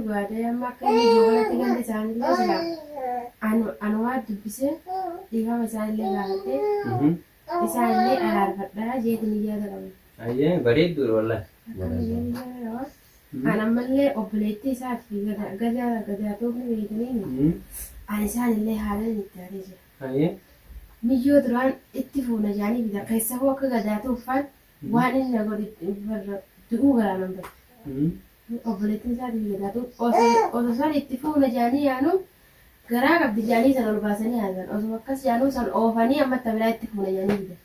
Dhugaadha amma akka inni jiru kanatti gandi isaanillee silaa anumaa dubbisee dhiifama isaanillee gaafadhee isaanillee araarfadhaa jeetiin yaada qaba. Ayyee bareedduudha wallahi. Akkana jeetiin yaada qaba. An ammallee obboleettii isaati fi gada gada gadaatuufni beeytaniimi. An isaanillee haalan itti aaree jira. Ayyee. Miyyoo duraan itti fuuna jaanii fidan keessahuu akka gadaatuuffaan waan inni na godhe du'uu garaa nan badde. Obboleettiin isaatii fi gadaatuun osoo san itti fuuna jaanii yaanuu garaa qabdi jaanii san ol baasanii haasan osoo akkas jaanuu san oofanii amma ta biraa itti fuuna jaanii fidan.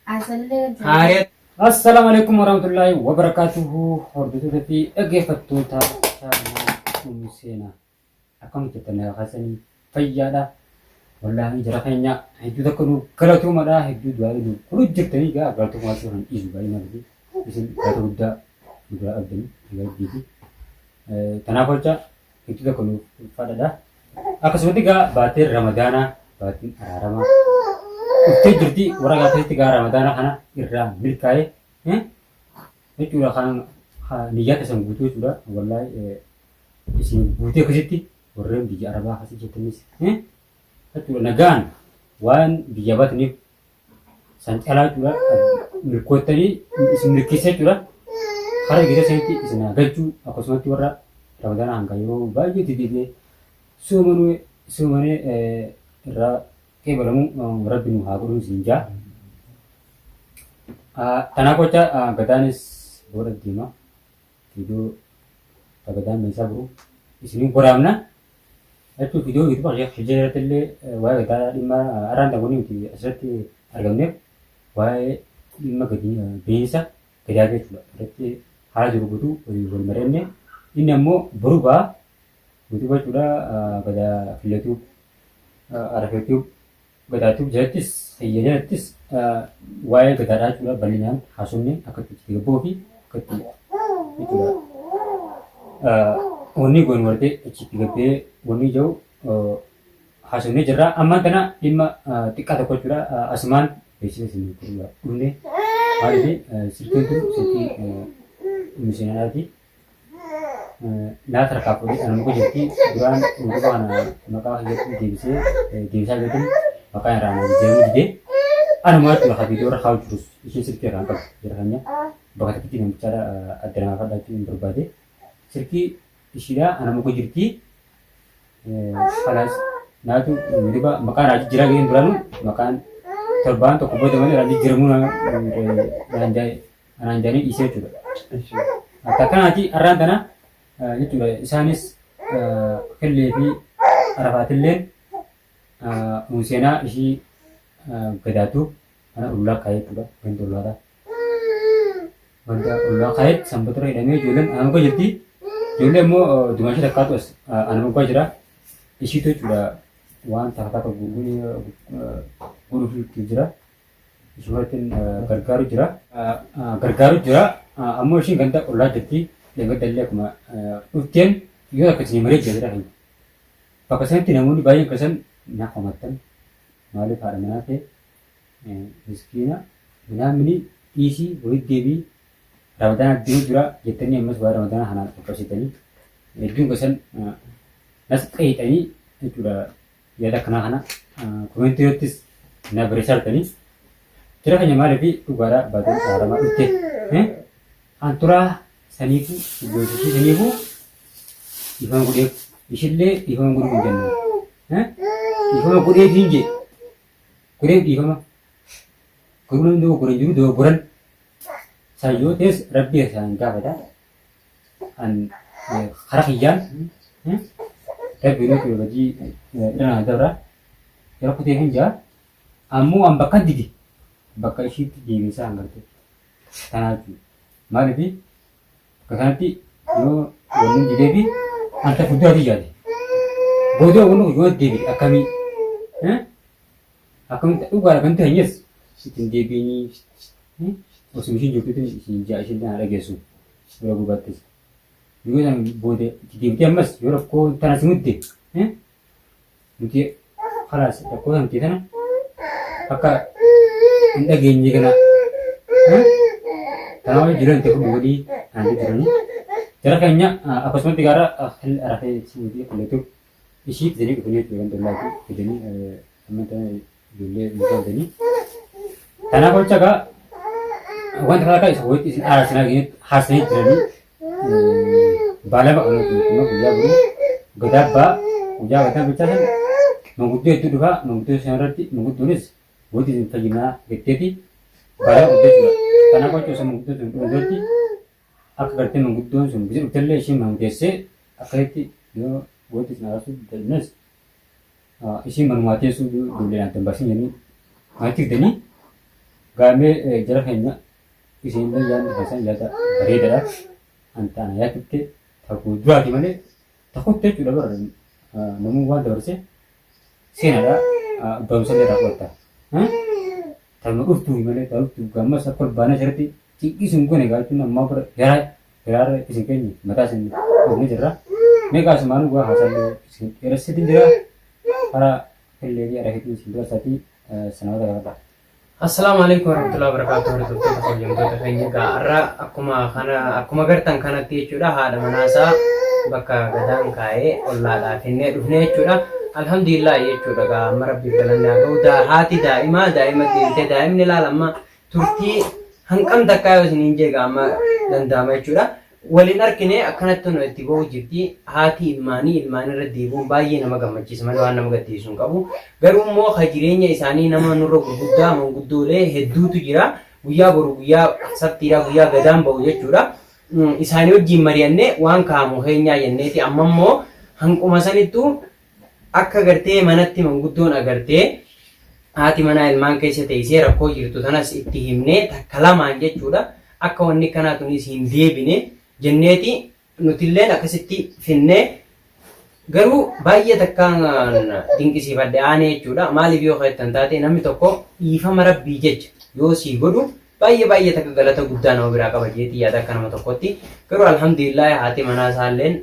An sanillee nan Haaree. Assalaamu alaikum warahmatullaahi wabarakaatuhu hordoftoota fi dhaggeeffattoota chaanaa Ummu Seenaa akkam jirtan nagaa keessanii fayyaadha wallaahi jara keenya hedduu takka nu galatoomadha hedduu du'aa nu godhu jirtanii gaa galatoomaa jechuu kan dhiisu baay'ee maaliif isin galata guddaa nu biraa qabdanii nagaa rabbiiti tanaaf jecha hedduu takka nuuf ulfaadhadha akkasumatti gaa baateen ramadaanaa baatiin araaramaa dhuftee jirti warra gaafasitti gaa ramadaana kana irraa milkaa'ee jechuudha kan niyyaa keessan guutuu jechuudha wallaahi isin guutee akkasitti warreen biyya arabaa akkasii jettanis jechuudha nagaan waan biyya baataniif san calaa jechuudha milkoottanii isin milkeessa jechuudha karaa eegata sanitti isin haa galchuu akkasumatti warra ramadaana hanga yeroo baay'ee deddeebi'ee soomanuu soomanee irraa qeebalamuu rabbi nu haa godhuu isin jaa. Kanaaf jecha gadaanis booda deema. Viidiyoo gadaan meeshaa jiru isinii waraabna. Jechuun viidiyoo YouTube hojii irratti illee waa'ee gadaa dhimma arraan tan wanni nuti asirratti argamneef waa'ee dhimma gadi bineensa gadaa jechuudha. Irratti haala jiru guutuu wal mari'anne inni ammoo boru ba'a YouTube jechuudha gadaa filatuu arafeetuu Gadaatube jalattis kiyya jalattis waa'ee gadaadhaa jechuudha bal'inaan haasofne akka itti itti gabboo fi akka itti jechuudha wanni goonu wartee achi itti gabbee wanni jiru haasofnee jirra. Ammaan tana dhimma xiqqaa tokko jechuudha asumaan beeksisa isin godhuudha dhufne maaliif silkiin tun silkii miseenaadhaati. Naaf harkaa fuudhee ana muka jirti duraan dhuunfa kana maqaa kiyyatti deebisee deebisaa jirtin maqaan irraa na jijjiiramuu didee anuma jechuudha kan viidiyoo irra kaa'u jirus isheen silkii irraa hin qabdu jara keenya bakka takkitti namichaadha adda namaa fadhaachuu hin barbaade silkii ishiidha ana muka jirti kalaas naatu riba maqaa naa jijjiiraa gaheen duraanu maqaan torbaan tokko booda malee irraa jijjiiramuu naan jaa'e anaan jedhanii dhiisee jechuudha. Akka kanaati har'aan tana jechuudha isaanis killee fi arafaatilleen unseenaa ishii gadaatu mana ollaa kaa'ee jechuudha ganda ollaadha. Ganda ollaa kaa'ee sanbata dura hidhamee ijoolleen anamuggaa jirti. Ijoollee immoo dumaashii takkaatu as anamuggaa jira. Ishiitu jechuudha waan takka takka godhuuf jira. Isumattin gargaaru jira. Gargaaru jira. Ammoo ishiin ganda ollaa jirti. Dheengadda illee akkuma dhufteen yoo takka isin maree jira jira keenya. Bakka sanatti namoonni baay'een keessan na komattan. Maaliif haadha manaa kee miskiina minaamini dhiisii walitti deebii ramadaana deemu jira jettanii ammas waa'ee ramadaana kanaan qaqqabsiitanii hedduun keessan nas qeeyxanii jechuudha. Yaada akkanaa kana komentii irrattis na barreessaa jirtanii. Jara keenya maaliif dhugaadha baatiin araaramaa dhufte? An turaa saniifuu obboleessa ishii saniifuu dhiifama godheef ishillee dhiifama godhuu hin jennu. Dhiifama godheef hin jee godheef dhiifama. Garuu namni dogoggoran jiru dogoggoran. San yoo ta'es rabbii isaan gaafata. An kara kiyyaan rabbi nuti badii irra naa dabra jara kutee hin jaa ammoo an bakka dide bakka ishiitti deebisaa hangarte tanaa jechuudha maaliif bakka kanatti yoo wanni didee fi an ta fuulduraatti jaate booda wanni kun yoo deebi'e akkamii akkamitti dhugaadha kan ta'e yes ittiin deebiinii osoo ishiin jirtuutiin ishiin jaa ishiin tana dhageessu bira gubaattis. Yoo san booda itti deebitee ammas yoo rakkoo tana si mudde nuti kalaas rakkoo san tana akka hin dhageenye kana tana wajji jiran ta'e fudhu godhii naan jiranii. Jara keenya akkasumatti gaara rafee fi ishii fidanii dhufanii jechuudha ganda ollaatti fidanii amantaa ijoollee mucaa fidanii. Kanaaf jecha egaa wanta kana akka isa walitti isin aarsinaa haarsanii jiranii baalama qabna jechuudha guyyaa boruu gadaa abbaa guyyaa gadaa bichaa san manguddoo hedduu dhufaa manguddoo sana irratti manguddoonis walitti isin fayyinaa jetteeti baalama qabdu jechuudha. Kanaaf jecha osoo manguddoon sun dhufu duratti akka gartee manguddoon sun gizee dhuftellee ishiin mangudeessee akkasitti yoo walitti isin araarsuu dadhabnes ishiin manumaa teessuu ijoolleen adda hin baasin jedhanii manatti fidanii gaamee jara keenya isinillee yaadni keessan yaada bareedaadha. An ta'ana yaadditte takuu duraati malee takutti jechuudha bara namuu waan dabarse seenaadha barumsa illee irraa fudhatta. Tanuma dhuftuufi malee ta dhuftuuf gammas akka ol baanee asirratti cinqii sun goone gaachuun ammaa bara yaraa hiraarra isin keenya mataa isin oofne jirra. Mee kaasumaanuu gaa haasaallee isin dheeressitiin jira. Karaa fillee fi arafitiin isin dabarsaatii sanawata gaafadha. Assalaamu alaikum warahmatullahi wabarakatuh hordoftoota kabajamtoota keenya egaa har'a akkuma kana akkuma gartan kanatti jechuudha haadha manaasaa bakka gadaan kaa'ee ollaadhaa kennee dhufne jechuudha alhamdulillah jechuudha egaa amma rabbiif galanni haa ga'u haati daa'imaa daa'ima deebitee daa'imni laala amma turtii hanqam takkaa yoo isiniin jee egaa amma danda'ama jechuudha Wal hin arkine akkanatti nu itti boo'u jirti haati ilmaanii ilmaan irra deebi'uun baay'ee nama gammachiisa malee waan nama gaddisiisu hin qabu. Garuu immoo ka jireenya isaanii nama nurra gurguddaa manguddoolee hedduutu jira. Guyyaa boru guyyaa sabtiidha guyyaa gadaan ba'u jechuudha. Isaanii wajjin mari'annee waan kaa'amu keenyaa jenneeti amma immoo hanquma sanittuu akka gartee manatti manguddoon agartee haati manaa ilmaan keessa teessee rakkoo jirtu tanas itti himnee takka lamaan jechuudha akka wanni akkanaa tunis hin deebine jenneeti nutilleen akkasitti finnee garuu baay'ee takkaan dinqisiifadhe aanee jechuudha maaliif yoo jettan taate namni tokko dhiifama rabbii jecha yoo sii godhu baay'ee baay'ee takka galata guddaa nama biraa qaba jeetii yaada akka nama tokkotti garuu alhamdulillah haati manaa isaalleen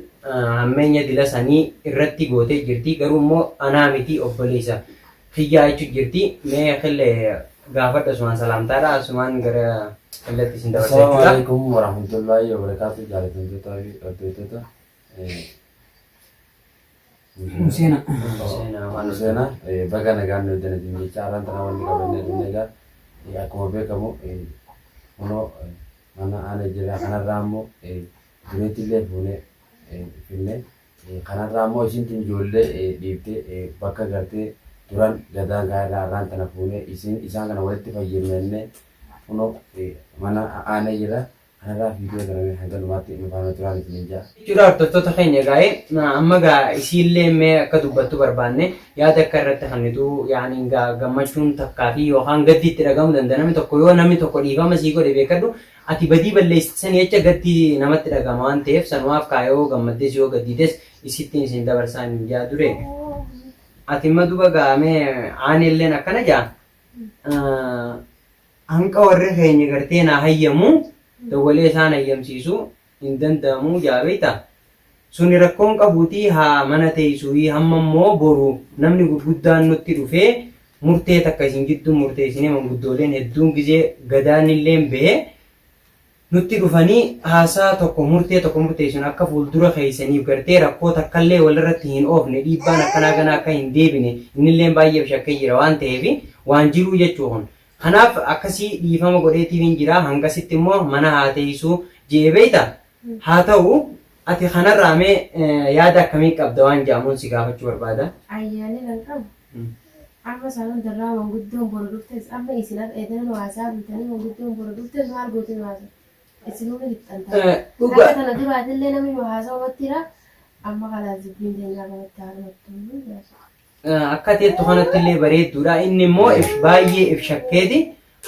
hammeenya dila sanii irratti gootee jirti garuu immoo anaa miti obboleessa kiyyaa jechuu jirti mee kille gaafadha asumaan salaamtaadha asumaan gara killetti isin dabarsa Assalaamu jechuudha. alaikum warahmatullahi wabarakatuh jaalatamtootaa fi hordoftoota Seenaa. Seenaa waan Seenaa baga nagaan nu eddana jecha har'aan tana wanni qabannee dhufne egaa akkuma beekamu kunoo mana aanee jira kanarraa immoo dureetti illee fuunee finne kanarraa immoo isin tun ijoollee dhiiftee bakka gartee duran gadaan gaa'irraa har'aan tana fuunee isin isaan kana walitti fayyadamnee kunoo mana aanee jira Kanarraa viidiyoo kana mee hanga dhumaatti nu faana turaan isiniin ja'a. Jechuudha hordoftoota keenya gaa'e amma gaa isiillee mee akka dubbattu barbaanne yaada akka irratti kennitu yaani gaa gammachuun takkaa fi yookaan gaddi itti dhagahamuu danda'a namni tokko yoo namni tokko dhiifama sii godhe beekadhu ati badii balleessite sanii jecha gaddi namatti dhagahama waan ta'eef sanumaaf kaa yoo gammaddes yoo gaddiites isittiin isin dabarsaan jaa dure ati imma duba gaa mee aanelleen akkana jaa Hanqa warri keenya gartee naa hayyamu dawwalee isaan hayyamsiisu hin danda'amu jaa beektaa. Suni rakkoon qabuutii haa mana teessuuyi hamma immoo boru namni gurguddaan nutti dhufee murtee takka isin jidduu murteessinee manguddooleen hedduun gizee gadaanilleen bahe nutti dhufanii haasaa tokko murtee tokko murteessinu akka fuuldura keessaniif gartee rakkoo takkallee walirratti hin oofne dhiibbaan akkanaa ganaa akka hin deebine innilleen baay'eef shakkee jira waan ta'eef waan jiruu jechuu kun. Kanaaf akkasii dhiifama godheetiifin jira hangasitti immoo mana haa teessuu je'e beekta haa ta'u ati kanarraa mee yaada akkamii qabda waan jedhamuun si gaafachuu barbaada. Ayyaanni kan qabu amma isaan hundarraa manguddoon boru dhuftes amma isin har'a edana nu haasaa bultanii manguddoon boru dhuftes maal goote nu haasa isinuu ni lixxan ta'a. Dhuga Akka tana duraatillee namni nu haasawatti jira amma kalaas dubbiin teenyaa kanatti haa dhumattu. Akka teettu kanatti illee bareedduudha. Inni immoo if baay'ee if shakkeeti.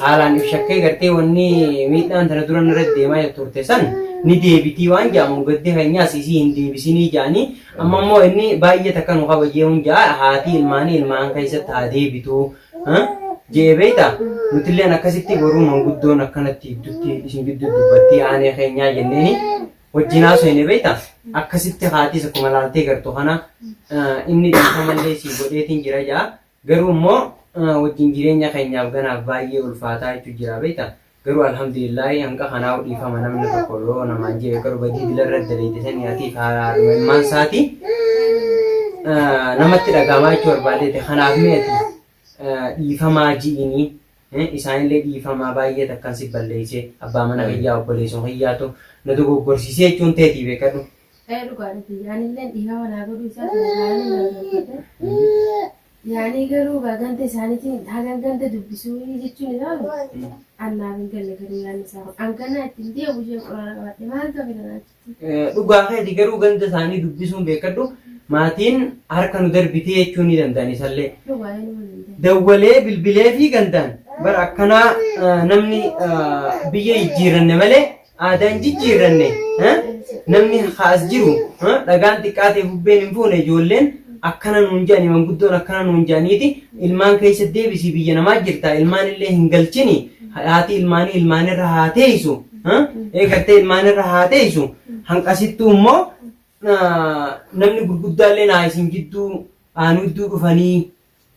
Haalaan if shakkee gartee wanni miidhaan tana dura nurra deemaa turte san ni deebitii waan jedhamu gaddi keenyaas isii hin deebisinii jedhanii amma immoo inni baay'ee takka nu kabajee hun ja'a haati ilmaanii ilmaan keessatti haa deebitu jee beekta nutilleen akkasitti boruu manguddoon akkanatti gidduutti isin gidduu dubbattii aanee keenyaa jenneeni wajjin haasofne beekta akkasitti haatiis akkuma laaltee gartu kana inni dhiifamallee sii godheetiin jira jaa garuu immoo wajjin jireenya keenyaaf ganaaf baay'ee ulfaataa jechuu jira beekta. Garuu alhamdulillaahi hanqa kanaa'u dhiifama namni tokko yoo namaan jee garuu badii dila irra daleeyte sanii atiif haadhuma ilmaan isaati namatti dhagaamaa jechuu barbaadeeti. Kanaaf mee ati dhiifamaa ji'inii isaanillee dhiifamaa baay'ee takkan si balleeyse abbaa mana kiyyaa obboleessuma kiyyaatu na dogoggorsiisee jechuun teetii beekadhu. Ee dhugaadha tiyya anilleen dhiifama naa godhuu isaa sana gaarii galateeffadhe. Yaanii garuu gaa ganda isaaniitiin hagan ganda dubbisuu jechuun isaa kun annaaf hin galle garuu yaanni isaa kun an ganaa ittiin deebi'u ishee quraana qabadhe maaltu hafe kanaa achitti. Dhugaa keeti garuu ganda isaanii dubbisuun beekadhu maatiin harka nu darbitee jechuu ni danda'an isallee. Dhugaa inuma danda'e. Dawwalee bilbilee fi gandaan bara akkanaa namni biyya jijjiirranne malee Aadaa hin jijjiirranne. Namni ka as jiru dhagaan xiqqaatee bubbeen hin fuune ijoolleen akkana nuun jedhani manguddoon akkana nuun jedhaniiti ilmaan keessa deebisii biyya namaa jirta ilmaan illee hin galchini haati ilmaanii ilmaanirra haa teessu eegartee ilmaanirra haa teessu hanqasittuu immoo namni gurguddaallee naa isin jidduu aanudduu dhufanii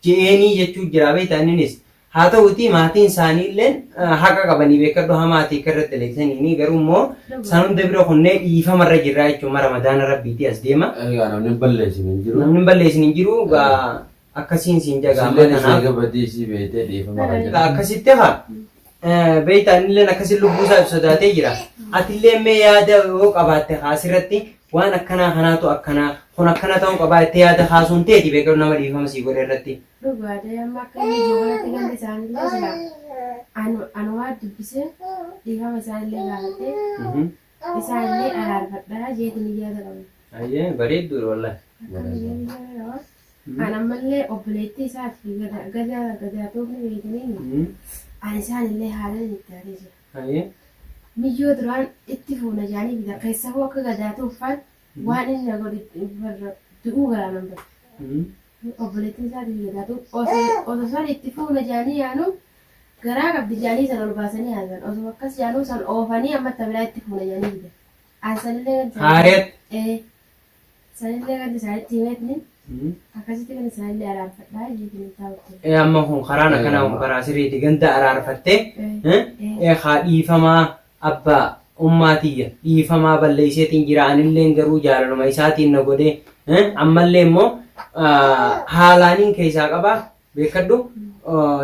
je'eenii jechuu jira beektaa inninis. Haa ta'uutii maatiin isaanii illeen haqa qabanii beekadhu hamaa ati akka irratti daleeysaniini garuu immoo san hunda bira kunnee dhiifamarra jirraa jechuun mara madaana rabbiitii as deema. Egaa namni hin balleessine hin jiru. Namni hin balleessine hin jiru gaa akkasiin siin jagaa amma Isilleen tanaaf. eega badii isii beeytee dhiifama kan jedhu. Akkasitti haa beektaa innilleen akkasiin lubbuu isaa sodaatee jira. Atillee mee yaada yoo qabaatte haa asirratti waan akkanaa kanaatu akkanaa kun akkana ta'uu qabaa jettee yaada kaasuun teeti beekadhu nama dhiifama sii godhe irratti. Dhugaadha amma akka inni jiru kanatti ganda isaanillee silaa anumaa dubbisee dhiifama isaanillee gaafadhee isaanillee araarfadhaa jeetiin yaada qaba. Ayyee bareedduudha wallahi. Akkana jeetiin yaada qaba. An ammallee obboleettii isaati fi gada gada gadaatoofni beekanii an isaanillee haalaan itti aaree jira. Ayyee. Miyyoo duraan itti fuuna jaanii fidan keessahuu akka gadaa tuuffaan waan inni na godhe barra du'uu garaa nan bade. Obboleettiin isaatii fi gadaa tuuf osoo san itti fuuna jaanii yaanu garaa qabdi jaanii san ol baasanii haasan osoo akkas jaanuu san oofanii amma ta biraa itti fuuna jaanii fidan. An sanillee gadi Haareet. Ee. Sanillee gadi isaanitti himeetni akkasitti kan isaanillee araarfadhaa jeetiin taa'utti. Ee amma kun karaan akkanaa kun karaa sirriiti ganda araarfattee ee haa dhiifamaa abbaa ummaa tiyya dhiifamaa balleesseetiin jira anilleen garuu jaalaluma isaatiin na godhee ammallee immoo haalaaniin keessaa qabaa Beekkadhu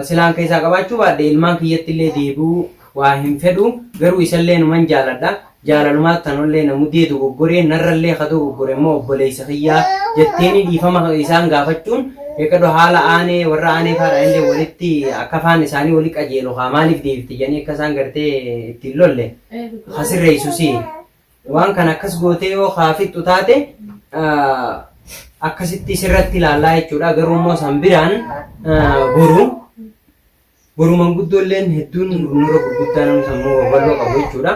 silaan keessaa qabaachuu baadhe ilmaan kiyyatti illee deebi'uu waa hin fedhu garuu isallee numan jaaladha jaalalumaa tanollee na mudee dogoggoree narrallee ka dogoggore immoo obboleessa kiyyaa jetteeni dhiifama isaan gaafachuun beekkadhu haala aanee warra aanee faadha illee walitti akka afaan isaanii wali qajeelu haa maaliif deebifte jedhanii akka isaan gartee ittiin lolle ha sirreessu sii Waan kana akkas gootee yoo kaa fixxu taate akkasitti sirratti ilaallaa jechuudha. Garuu immoo san biraan boru boru manguddoolleen hedduun nurra gurguddaa namni sammuu babal'oo qabu jechuudha.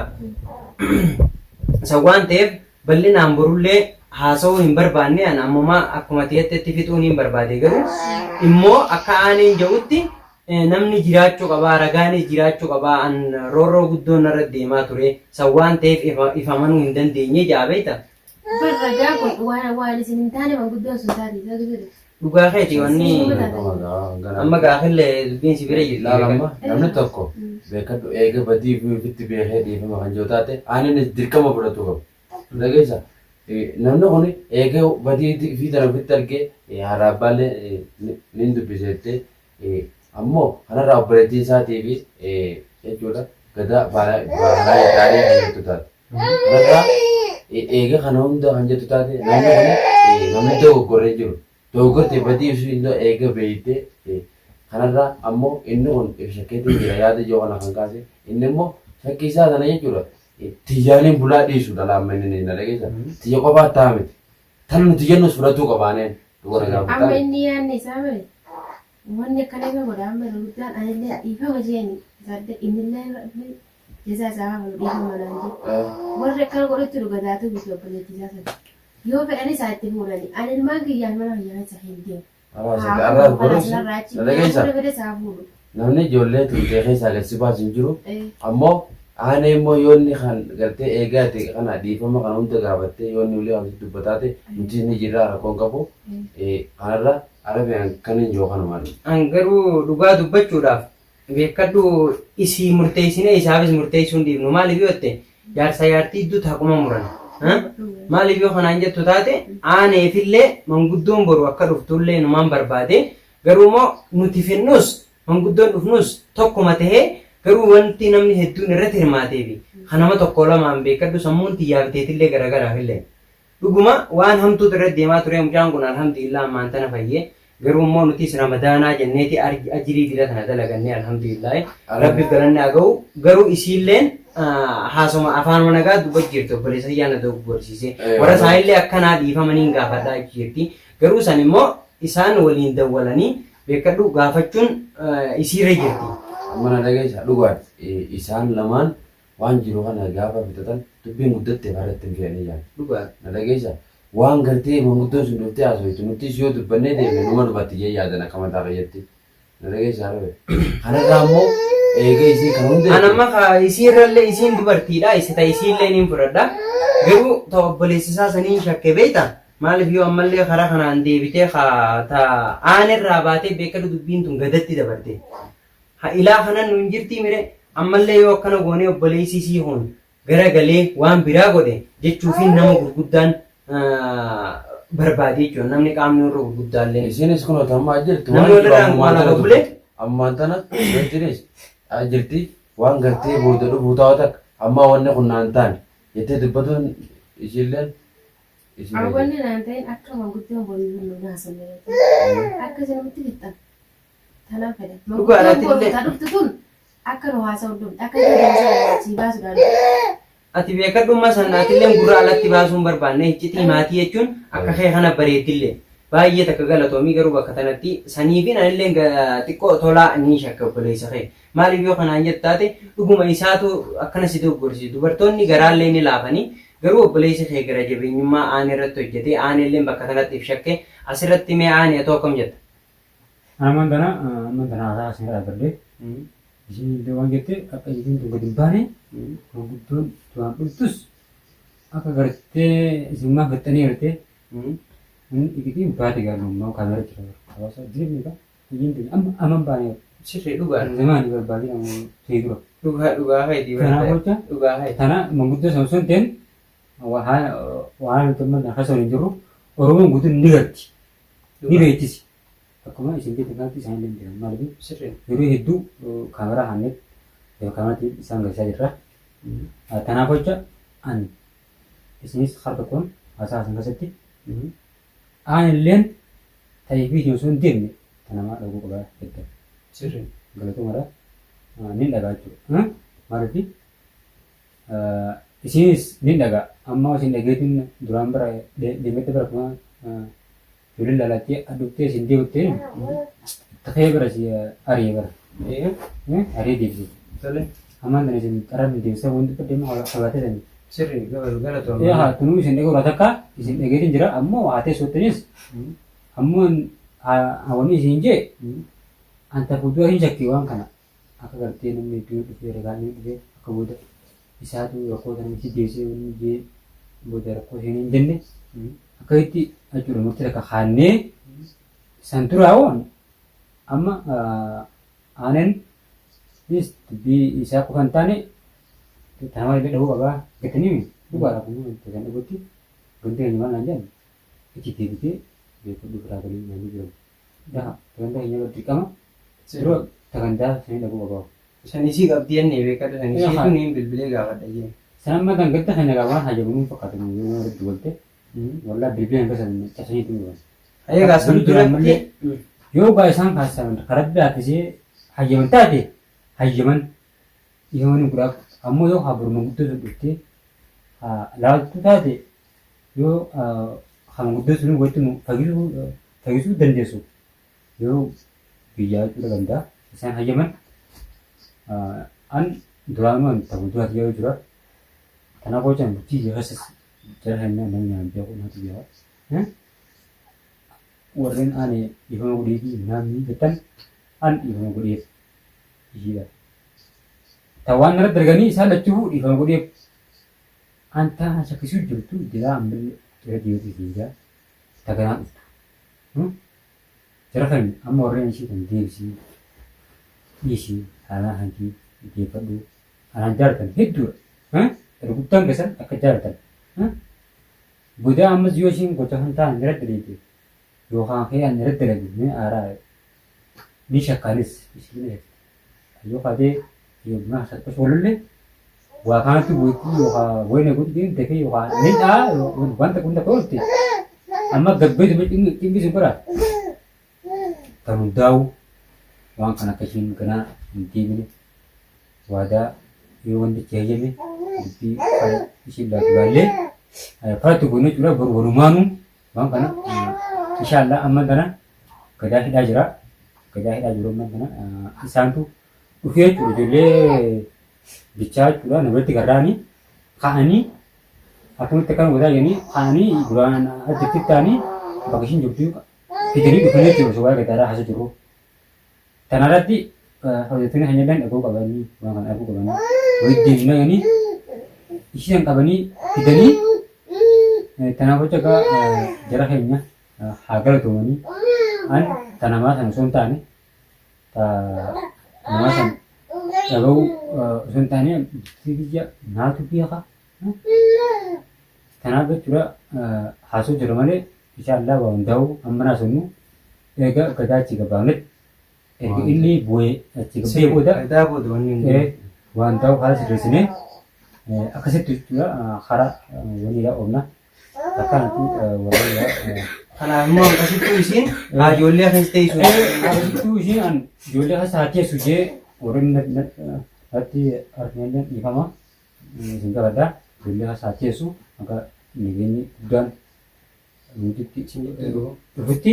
San waan ta'eef bal'inaan borullee haasa'uu hin barbaanne an ammuma akkuma ta'etti fixuun hin barbaade garuu immoo akka aaneen jedhutti Namni jiraachuu qabaa, ragaanis jiraachuu qabaa, an roorroo guddoon narra deemaa ture, san waan ta'eef if amanuu hin dandeenye ja'a beekta. Bar ragaan kun waan waan isin hin taane manguddoon sun taate isa jedhu. Dhugaa keeti wanni amma gaafillee dubbiin si bira jirti. Laal amma namni tokko beekadhu eega badii fi ofitti beekee dhiifama kan jiru taate aanin dirqama fudhachuu qaba. Dhageessa namni kun eega badii fi tana ofitti argee haadha abbaallee ni dubbise jettee Ammoo kanarraa obboleettii isaatii fi jechuudha gadaa baanaa gaarii kan jettu taate. Kanarraa eega kana hunda kan jettu taate namni kun namni dogoggorree jiru. Dogoggortee badii ibsuu hin eega beeytee kanarraa ammoo inni kun if shakkeetiin jira yaada ijoo kana kan kaase inni immoo shakkii isaa sana jechuudha. Tiyyaaniin bulaa dhiisu dhala amma inni na dhageessa. Tiyya qofaa ta'a miti. Tan nuti jennus fudhatuu qabaaneen. Dubara gaafa Amma taane. inni yaadni isaa bare wanni akkana isa godha amma irra guddaan anillee dhiifama jeeni isaallee innillee rabbi jazaa isaa haa kafalu dhiifama naan jedhe. Warri akkana godhutti dhuga daatuu miti obboleettii isaa sana. Yoo fedhan isaa itti fuudhani ani ilmaan kiyyaaf mana kiyya keessa hin deemu. Arraas Haa arraas fuudhu borus kanas narraa achi na dhageessaa. fuudha fedhe isaa fuudhu. Namni ijoollee tumtee keessaa gad si baasu hin jiru. Eh. Ammoo aanee immoo yoo inni kan gartee eegaa ati kana dhiifama kana hunda gaafattee yoo inni ulee kan sitti dubbataate nuti ni jirraa rakkoon qabu. Kanarra arabiyaan kan hin jiru kanumaan. An garuu dhugaa dubbachuudhaaf Beekkadhu isii murteessinee isaafis murteessuu hin dhiifnu. Maaliif yoo jette jaarsa jaartii idduutti haquma muran. Maaliif yoo kanaan jettu taate aaneefillee manguddoon boru akka dhuftullee numaan barbaade garuu immoo nuti fennus manguddoon dhufnus tokkuma tahee garuu wanti namni hedduun irratti hirmaateefi kan nama tokko lamaan beekkadhu sammuun tiyyaa fi teetillee garagaraafillee. Dhuguma waan hamtuutu irratti deemaa turee mucaan kun alhamdulillah ammaan tana fayyee garuu immoo nutis ramadaanaa jenneeti ajrii dila tana dalagannee alhamdulillah rabbiif galanni haa ga'u garuu isiilleen haasoma afaanuma nagaa dubbat jirti obboleessa kiyyaa na dogoggorsiise warra isaanillee akkanaa dhiifamaniin gaafadhaa jirti garuu san immoo isaan waliin dawwalanii beekadhu gaafachuun isiirra jirti. Amma na dhageessa dhugaati isaan lamaan Waan jiru kana gaafa fixatan dubbiin guddatte irratti hin fe'anii jaan. Dhugaadha. Na dhageessa? Waan gartee manguddoon sun dhuftee haasoytu nutis yoo dubbannee deemne numa dhufatti jee yaadan akka mataa kiyyatti. Na dhageessa Arabe? Kanarraa immoo eega isiin kana hunda An amma ka isiirrallee isiin dubartiidha isa ta isiillee niin fudhadha. Garuu ta obboleessa isaa saniin shakke beekta. Maaliif yoo ammallee karaa kanaan deebitee ka ta aanerraa baatee beekadhu dubbiin tun gadatti dabarte. Ha ilaa kanan nuun jirtii mire ammallee yoo akkana goonee obboleessi isii kun gara galee waan biraa godhe jechuufiin nama gurguddaan barbaade jechuudha namni qaamni warra gurguddaallee. Isinis kunoo tammaa jirtu Namni waan jiru walirraa ammumaan waan tana bule. dubbatti. Ammaan tana beektinis jirti waan gartee booda dhufuu taa'u takka ammaa wanni kun naan taane jettee dubbatuun isiilleen isiin Wanni naan ta'in akka manguddoon borii nu naasonne jechuudha. Akka isin nutti fixxan. Tanaan fedha. Dhugaadha, Manguddoon boru atillee. ta dhuftu tun akka nu haasa'u dhufte akka ishee deemsa sii baasuudhaan. Ati beekadhummaa sana atilleen gurra alatti baasuu hin barbaanne iccitii maatii jechuun akka kee kana bareeddillee baay'ee takka galatoomii garuu bakka tanatti saniifin anilleen xiqqoo tolaa ni shakka obboleessa kee maaliif yoo kanaan jettu taate dhuguma isaatu akkana si dogoggorsiise dubartoonni garaallee ni laafanii garuu obboleessi kee gara jabeenyummaa aanee irratti hojjetee aaneelleen bakka tanatti if shakke asirratti mee aanee atoo akkam jetta? Amman tana amman tana haasaa isin dhaabbadhe. Isin illee waan jette akka isiin tun gadi hin baane manguddoon duraan dhuftus akka gartee isin maa fixxanii gartee inni iqitiin baate gaarummaa kaamera jira hawaasa jireenya egaa isiin tun amma amma hin baane Sirrii dhugaadha. zamaanii barbaadee nama ta'e dura. Dhugaa dhugaa keetii Kanaaf jecha dhugaa keetii. tana manguddoo sana osoo hin ta'in waan nuti amma keessa waliin jirru Oromoon guutuun ni garti. Ni beektisi. Akkuma isin beektan kanatti isaan illee ni beekan. Maaliif Sirrii. yeroo hedduu kaameraa haannee yeroo kaameraatti isaan galchaa jirra. Kanaaf jecha ani isinis har tokkoon haasaa isin keessatti aan illeen ta'ee fi osoo hin deemne ta namaa dhaguu qaba jettan. Sirrii. Galatoomadha. Nin dhagaa jechuudha. Maaliif isinis nin dhagaa. Amma isin dhageetiin duraan bara deemette bara kuma Ijoolleen lalattee adhuftee isin deebiftee takee bara si ari'e bara. Ari'ee deebise. Tole. Ammaan tana isin qaraa hin deebisee wanti dubbadde immoo habaatee sanii. Sirrii galatoomi. Ee haa tunuu isin dhagee irraa takka isin dhageetiin jira ammoo haa teessottanis ammoo wanni isin jee anta fuuldura hin shakkii waan kana akka gartee namni hedduun dhufee ragaan inni dhufee akka booda isaatu rakkoo tana itti deebisee wanni jee booda rakkoo seenee hin jenne akkasitti jechuudha murtii takka kaannee san duraa woon amma aaneen is dubbii isaa qofa hin taane tana malee dhahuu qabaa jettanii dhugaadha kun kan dhugutti gandi keenya maal naan jedhan itti deebitee beekadhu biraa galii naan jiran Daha sagantaa keenya irratti dirqama yeroo sagantaa sanii dhaquu qaba. San isii qabdi jennee beekadhu san isiitu niin bilbilee gaafadha jeen. San amma kan gadda keenya qaba waan hajamu nuun fakkaatu nu yoo nama irratti walte wallaa bilbila hin kasan cabsanii itti dhugan. Egaa san duratti Yoo gaa isaan kaasisan karaa biraattisee hayyaman taate hayyaman dhiifama ni godhaaf ammoo yoo haa boru manguddoo sun dhuftee haa laaltu taate yoo haa manguddoo sun walitti nu fayyisuu fayyisuu dandeessu yoo biyyaa jechuudha danda'a isaan hayyaman an duraanuu an ta'u duraati yeroo jira kanaaf hojjan bultii kiyya keessas jara keenya namni naan beeku naatu beeka warreen ani dhiifama godheefi namni jettan an dhiifama godheef ishiidha ta waan irratti darganii isaan lachuu dhiifama godheef an taana shakkisuu jirtu jiraa ammallee irra deebi'uutu jira ta ganaa dhuftu. Jara keenya amma warreen ishii tan deebisii. Dhiisi haanaa hantii deeffadhu anaan jaalatan hedduudha. Irra guddaan keessan akka jaalatan. Bodaa ammas yoo ishiin gocha kan ta'an irra daleete yookaan kee an irra dalage mee aaraa ni shakkaanis ishiin na shakkite. Yoo kaatee yoo buna hasattas walolle waa kanatti gochuu yookaan wayna godhu dafee yookaan ni dhaa wanta kun takka oolti. Amma gabbeetu cimmi sun godhaa. Kan hundaa'u waan kana akka ishiin ganaa hin deebine waadaa yoo wantichi hayyame dubbii fala ishiin laatu laallee falatti goone jechuudha. Boru walumaanuu waan kana inshaallah amma tana gadaa hidhaa jira. Gadaa hidhaa jiru amma tana isaantu dhufee jechuudha. Ijoollee bichaa jechuudha na biratti garraanii ka'anii akkamitti akkana godhaa jedhanii ka'anii duraan achitti ta'anii bakka ishiin jirtu fidanii dhufanii jechuudha osoo waa'ee gadaaraa haasa jirru. Tana irratti hojjettoonni keenya illee dhaga'uu qabanii waan kana arguu qabanii walitti deemnee jedhanii ishii san qabanii fidanii tanaaf jecha egaa jara keenya haa galatoomanii an ta namaa sana osoo hin taane ta namaa san dhaga'uu osoo hin taane biyya naatu beeka. Kanaaf jechuudha haasoo jira malee insha Allah waa hundaa'u amma naasonnu erga gadaa achi gabaafnetti erga inni bu'ee achi gabbee booda Gadaa booda wanni hin eh, waan ta'u haala sirreessinee akkasitti jechuudha karaa waliidha oomna akkanatti warra Kanaaf immoo akkasittuu isiin haa ijoollee keessa teessu. Akkasittuu isiin an ijoollee keessa haa teessu jee warri natti arginallee dhiifama isin gaafadha. Ijoollee keessa haa teessu akka nageenyi guddaan nuti dhufutti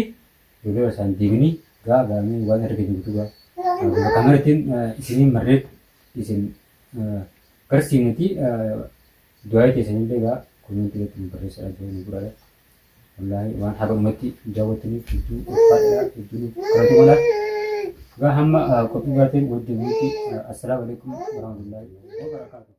ijoollee isaan deebinii gaa gaamee waan erga jirtu gaa bakka marattiin isiniin marreet isin garsiifneti du'aa keessanillee gaa komentii irratti nu barreessaa jiru nu guraadha. Wallaahi waan haga dhumatti daawwattaniif hedduu ulfaadha hedduu nu kadhatu mala. Gaa hamma qophii baateen wajjin nuti assalaamu alaikum warahmatullahi wabarakaatuh.